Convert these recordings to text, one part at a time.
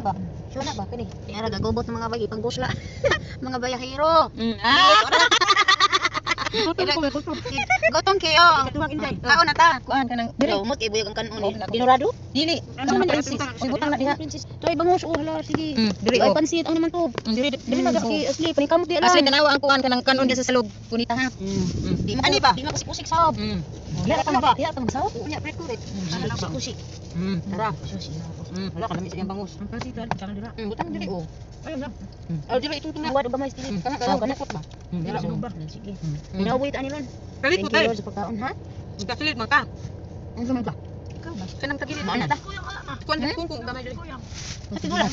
ba? Sure na ba kani? Kaya gagubot ng mga bay ipang-gusla. Mga bayahero. Ah! Gotong kayo. Katuwang inday. Kaon na ta. Kuan kanang diri. Lumot kay buyag ang kanon eh. Dinurado? Dili. Ano man, princess? Uy, butang na diha. Princess. Toy bangus, oh hala, sige. Diri Ay oh. pansit ang naman to. Diri diri na si Ashley paningkamot di lang. Asli, tanawa ang kuan kanang kanon di sa salog. Punita ha. Di mo Ani ba? Di mo kusik sab. Wala ka ba? Diha ka magsaw? Unya pret kurit. Ano kusik. Tara. Sus, ina ko. Wala ka lami sa iyang bangus. Ang pansit butang dira. Butang diri oh. Ayun na. Oh, diri itong tuna. Buwad og gamay sige. Kana Oh, kana kana. kana ba? Dira Dira ba? Sige. Pinauwi ta ni ron. Kalit Thank mo you tayo. Lord sa pagkaon ha. Kasilid man ka. Ano man ka? Kanang tagilid. Maana ta. Kuan kung gamay diri. Siguro.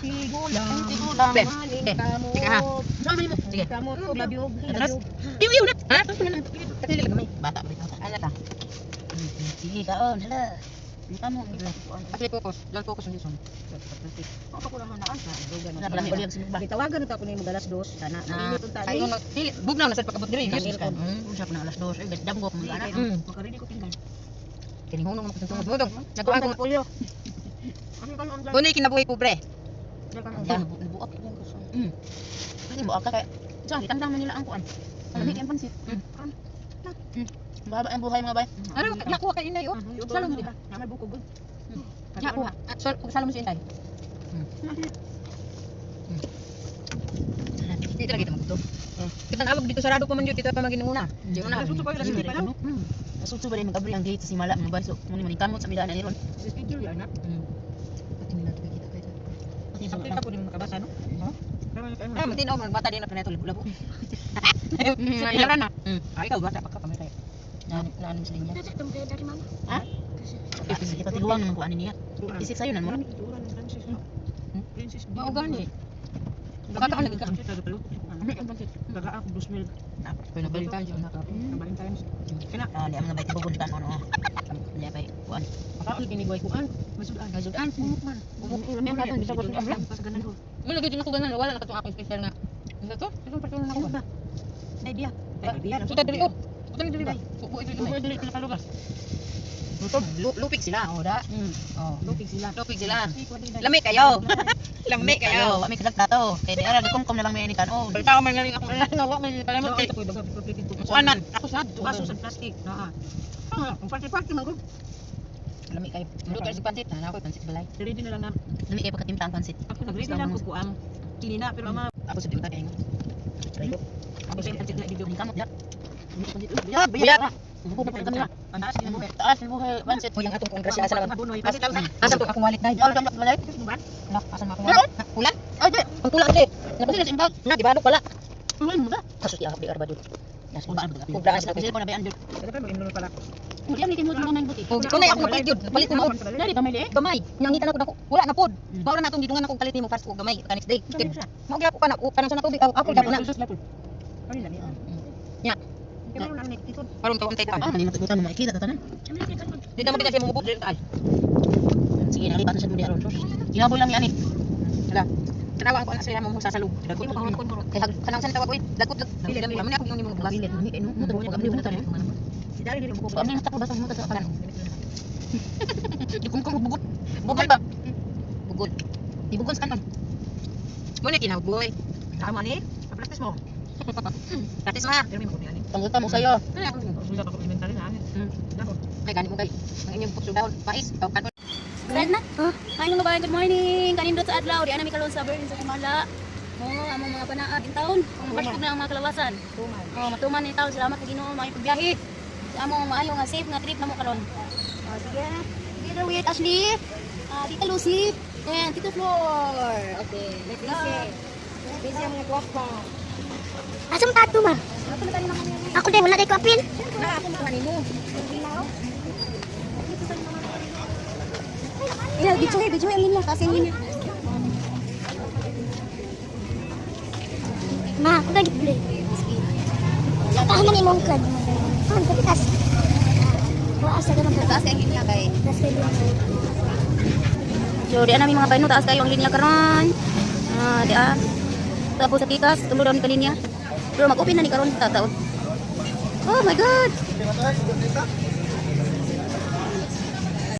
Tigulang. Tigulang. Be. Sige ha. Saan man mo? Sige. Kamot og labyog. Atras. Iw iw na. Ha? Kasilid gamay. Bata ba ito? Ana ta. Sige kaon, hala. Ang mo. Asli focus. Don't focus on this one. Wala pala may sa ba. Tawagan na ta ko nimo alas 2. Sana Ah, na. Ay, mo dili bugnaw na sad pag-abot diri. Yes, ka. Usap na alas 2. Eh, damgo ko mga anak. Makarili ko tinggal. Kini hunong mo tungod mo dong. Nagkuan ko. Polio. Unay kinabuhi pobre. Yan, nabuak yung kaso. Kasi buak ka kay. Sa gitang man nila ang kuan. Alam ang pansit. Baba ang buhay mga bay. Ano nakuha kay inay oh. Salo mo di ba? Namay buko gud. Nakuha. Ah, salo mo si inay. Di talaga kita magutom. Kita nawag dito sarado pa man yun, dito pa maginunguna. Di mo na. Nasuto pa yung pa lang. Nasuto ba rin mag-abri ang gate sa Simala mga bay. So, muni man kamot sa midaan ni ron. Schedule yan na. Pati nila kita kay. Kasi Sakto ka po din makabasa no. Ah, matinaw man bata din na pinato labo. Ilan na. Ay, ikaw bata pa ka pamatay. Na na sa linya. Ha? Sige patiluwang naman kuan niya. Isik sayo nan mo. Princess. Mao gani. Baka ka lagi ka. Gaga ako dos mil. Pero balitan siya na. Valentine's. Ah, di ang mga bay tibugon tan ano. Di bay kuan. Baka ulit kinigway kuan. Masudan. Masudan. Man. Lami ang katon bisag ko. Mo lagi din ako ganan, wala na katong akong special nga. Ano to? Itong personal na ko. Idea. Idea. Suta diri oh. Suta diri ba? Suko diri. Suko diri pinakalugas. Lupig sila, oh da. Oh. Lupig sila. Lupig sila. Lami kayo. Lami kayo. Wa may kalag plato. Kay di ara gikumkum na lang may ni kanon. Balita ko man galing ako na wa may palamot kay. Kuan man. Ako sad. Baso sa plastic. Naa. Ah, ang party-party man gud. Lami kayo. Luto si pansit. Na ako pansit balay. Ready na lang na. Lami kay pagkatimpla ang pansit. Ako nag-ready lang ko kuan. Kini na pero ama Ako sa tinta kayo. Try ko. ako sa pansit na video. Ang kamot ya. Biyag, Buyag. Buko pa kami. Ang taas ni buhay. Taas ni buhay pansit. Hoy, ang atong kong grasya asa naman. Bunoy. Asa asa to akong wallet na. Di alam balay. Na, asa na akong wallet? Ha, Ulan? Ay, di. Ang pula ate. Napasila sa imbag. Na, gibalo pala. Ano mo ba? Kasus di di arba dud. Ubaan ba? Ubaan sila. Sila ko na bayan. Kada pa mag-inom pala. Hindi ni kimo nang buti. Oh, tunay ako mapalit yun. Napalit ko mao. Dali gamay di. Gamay. Nangita na ko dako. Wala na pod. Mao na natong gidungan akong kalit nimo fast ko gamay ka next day. Mao gyud ko kana kanang sa natubig ako gyud na. Ano lami ah. Nya. Kaya na lang dito. Karon to untay pa. Ah, mani matugutan mo makikita ta tanan. Di na mo kita siya mumubog dili taay. Sige, nalipat na sa mo di aron. Ginaboy lang ni ani. Hala. Tanawa ang kuan sa mo sa salog. Dagko mo kay hag kanang sa tawag oy. Dagkot lag. Dili mo ako yung mo bugas. Ni no, mo pag-abli mo tanan. Si Dari dili mo ko. Pag-abli na ta ko basta mo ta sa kanan. Di kumkum bugot. Bugol ba? Bugol. Di bugol sa kanan. Mo ni kinabuhi. Tama ni. Practice mo. Practice ma. Pero may mo ani. Pangguta mo sayo. Kaya ako Sulat ako elementary na ani. Dako. kay gani mo kay ang inyong putso dahon mais o kanon. Start na. Hi mga bayan, good morning. Kanindot sa adlaw, di ana mi karon sa Berlin sa Kumala. Oh, among mga panaag in taon. Ang mabasog na ang mga kalawasan. Tuman. Oh, matuman ni taon. Salamat sa Ginoo may pagbiyahe. Sa among maayo nga safe nga trip namo karon. Oh, sige. Together with Ashley, Tita Lucy, and Tito Flor. Okay, let's go. Busy ang mga gwapa. Asam tato ma? Ako din, wala kay ko apil. Na ako mo kanimo. Ina, video video ang linya kasi ang linya. Ma, ako gagit bili. Tahan na imong kad. Tahan ka tikas. Wa asa ka man Taas kay ang linya kay. Tas kay So, di ana mi mga bayno, taas kayo ang linya karon. Ah, di ah. Tapos sa tikas, tulo daw ni kalinya. Pero mag-open na ni karon tataod. Oh my God.